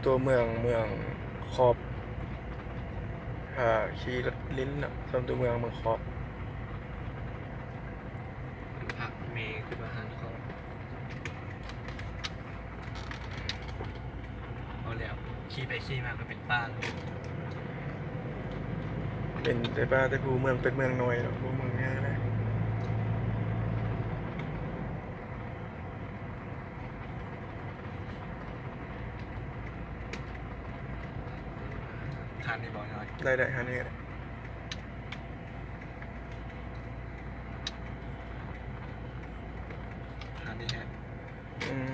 ຕົວເມືອງ ເມືອງຂອບ ຖ້າຂີ່ລົດຫຼິ້ນເນາະ ສ່ຳຕົວເມືອງ ເມືອງຂອບ. ພັກແມ່ຄືວ່າຮ້ານຂອງ ເອົາແລ້ວ ຂີ່ໄປຂີ່ມາກໍເປັນປ່າ ເປັນແຕ່ປ່າແຕ່ພູ ເມືອງເປັນເມືອງນ້ອຍເນາະ ບໍ່ເມືອງໃຫຍ່ເລີຍ. ຮ້ານນີ້ບໍ່ນ້ອຍ ໄດ້ໆ ຮ້ານນີ້ກໍໄດ້ ຮ້ານນີ້ແຮງ ອືມ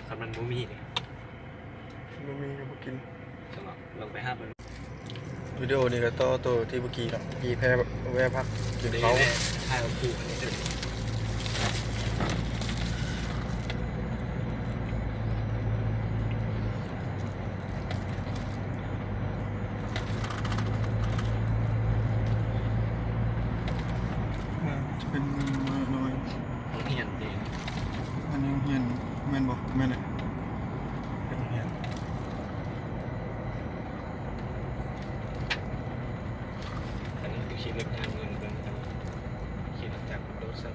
ຄັນມັນບໍ່ມີເດ ບໍ່ມີກໍບໍ່ກິນ ຊັ້ນເນາະ ລອງໄປຫາເບິ່ງ. ວິດີໂອນີ້ກໍຕໍ່ໂຕທີ່ເມື່ອກີ້ເນາະ ທີ່ແພ ແວ່ພັກກິນເຂົ້າ ຖ່າຍເມື່ອກີ້ ເມືອງ ຈະເປັນເມືອງນ້ອຍ ໂຮງຮຽນເດ ອັນນີ້ໂຮງຮຽນແມ່ນບໍ່? ແມ່ນແຫຼະ ເປັນໂຮງຮຽນ. ອັນນີ້ຄືຂີ່ລົດຍານເມືອງເບິ່ງ ຂີ່ລົດຈັກໂດດໃສ່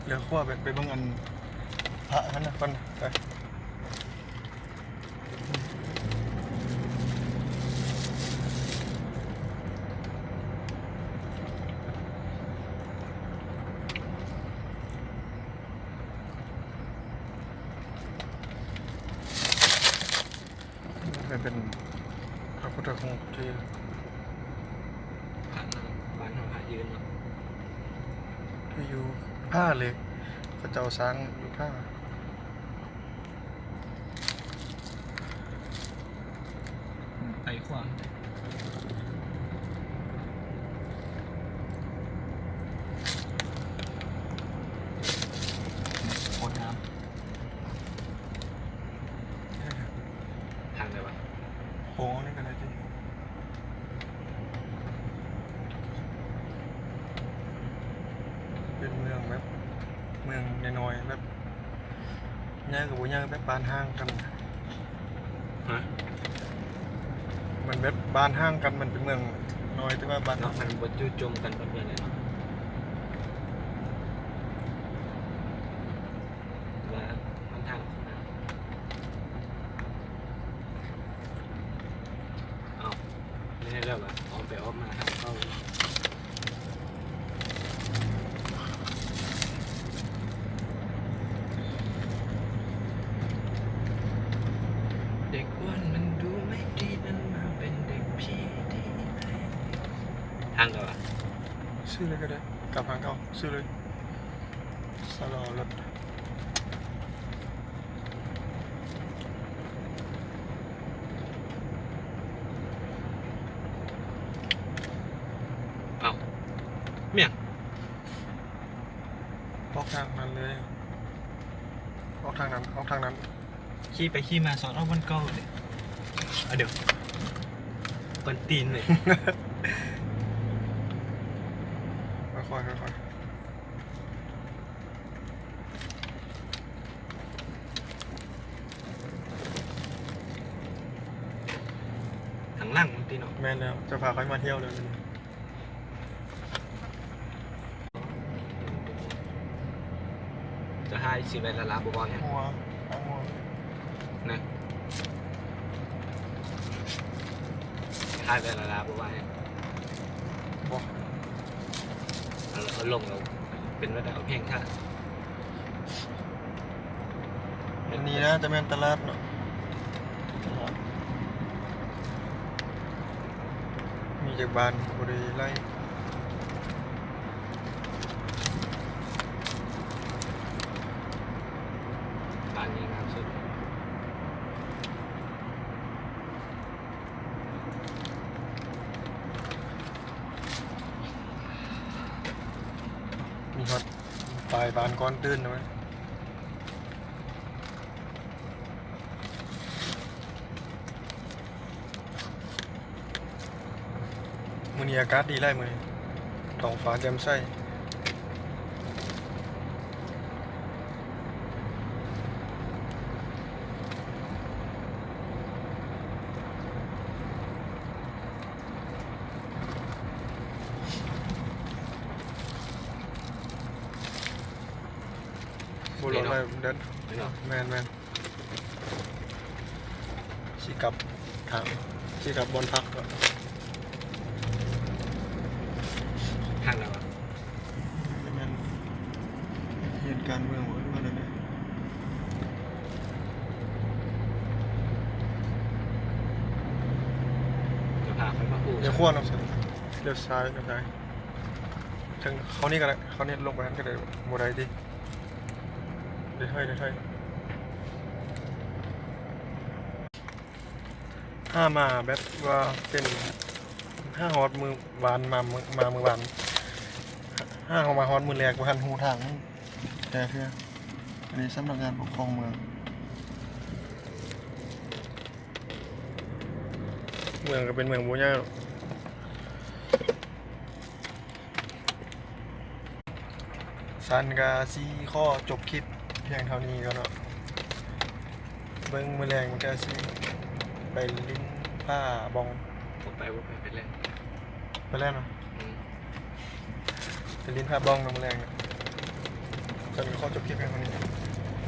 ແລ້ວຂົວໄປ ໄປເບິ່ງອັນພະຫັ້ນນະກ່ອນ ໄປ. ເປັນ ເປັນພະພຸດທະຮູບທີ່ ພະນະ ບ້ານເຮົາພະຢືນເນາະ ທີ່ຢູ່ຜາເລີຍ ເຂົາເຈົ້າສ້າງຢູ່ຜາ ໄປຂວາ ໂຄດງາມ. ທາງໃດວະ? ໂຄ້ງນີ້ກໍໄດ້ຕິ ເປັນເມືອງແບບ ເມືອງນ້ອຍໆ ແບບ ໃຫຍ່ກໍບໍ່ໃຫຍ່ ແບບບ້ານຫ່າງກັນ. ຮະ? ມັນແບບບ້ານຫ່າງກັນ ມັນເປັນເມືອງນ້ອຍ ແຕ່ວ່າບ້ານ ເນາະ ມັນບໍ່ຈູ່ໂຈມກັນປານໃດເນາະ ວ່າມັນທາງ ເອົ້າ ແລ້ວແບບວ່າອ້ອມໄປອ້ອມມາຫາເຂົາ ເດັກອ້ວນມັນດູໄມ່ດີ ມັນມາເປັນເດັກຜີດີໄດ້ ທາງໃດວະ? ຊື່ເລີຍກໍໄດ້ ກັບທາງເກົ່າ ຊື່ເລີຍ ສະຫຼໍລົດ. ເອົ້າ ແມ່ນຫຍັງ? ອອກທາງນັ້ນເລີຍ ອອກທາງນັ້ນ ອອກທາງນັ້ນ ຂີ່ໄປຂີ່ມາສອນອອກບ່ອນເກົ່າເລີຍ ອາ ເດີ ກວນຕີນເລີຍ ຄ່ອຍໆ ຄ່ອຍໆ. ທາງຫຼັງຕິເນາະ ແມ່ນແລ້ວ ເຈົ້າພາຂ້ອຍມາທ່ຽວເລີຍ ຈະຫາຍຊິໄວ້ລະລາບໍ່ເວົ້າຫຍັງ ຫົວ ຕັ້ງຫົວ ນະ ຫາຍໄວ້ລະລາບໍ່ວ່າຫຍັງ ບໍ່ ເອົາ ເອົາລົງແລ້ວ ເປັນແບບໃດ ເອົາແພງຖ້າ ອັນນີ້ໜ້າຈະແມ່ນຕະຫຼາດເນາະ ມີຈັກບ້ານກໍບໍ່ໄດ້ໄລ່ ບ້ານນີ້ງາມສຸດ. ມີຮອດປາຍບ້ານກ່ອນຕື່ນແລ້ວ. ມື້ນີ້ອາກາດດີຫຼາຍ ມື້ນີ້ທ້ອງຟ້າແຈ່ມໃສ. ບໍ່ຫຼອກໄດ້ເດັດ. ແມ່ນໆ ຊິກັບທາງ ຊິກັບບ່ອນພັກກໍ ທາງໃດວະ? ແມ່ນ ເຮັດການເມືອງບໍ່ ຫຼືວ່າແນວໃດ? ຈະພາຂ້ອຍມາຮູ້ ລ້ຽວຂວາເນາະ ລ້ຽວຊ້າຍ ລ້ຽວຊ້າຍ ເທິງເຂົ້ານີ້ກໍໄດ້ ເຂົ້ານີ້ລົງໄປຫັ້ນກໍໄດ້ ບໍ່ໄດ້ຕິ? ເດ ເຮີ້ຍ ເດ ເຮີ້ຍ. ຫາມາແບບວ່າເປັນ ຫາຮອດມື້ວານມາ ມາມື້ວານ ຫາເຮົາມາຮອດມື້ແລກບໍ່ທັນຮູ້ທາງແຕ່ເທື່ອ. ອັນນີ້ສຳນັກງານປົກຄອງເມືອງ ເມືອງກໍເປັນເມືອງບໍ່ໃຫຍ່. ຊັ້ນກະຊິຂໍຈົບຄລິບພຽງເທົ່ານີ້ກ່ອນເນາະ. ເບິ່ງມື້ແລງມັນກະຊິໄປຫຼິ້ນຜາບ່ອງ. ບໍ່ໄປ ບໍ່ໄປ ໄປແລ່ນ ໄປແລ່ນເນາະ. ອືມ ໄປຫຼິ້ນຜາບ່ອງນຳມື້ແລງ. ຊັ້ນກໍຂໍຈົບຄລິບພຽງເທົ່ານີ້.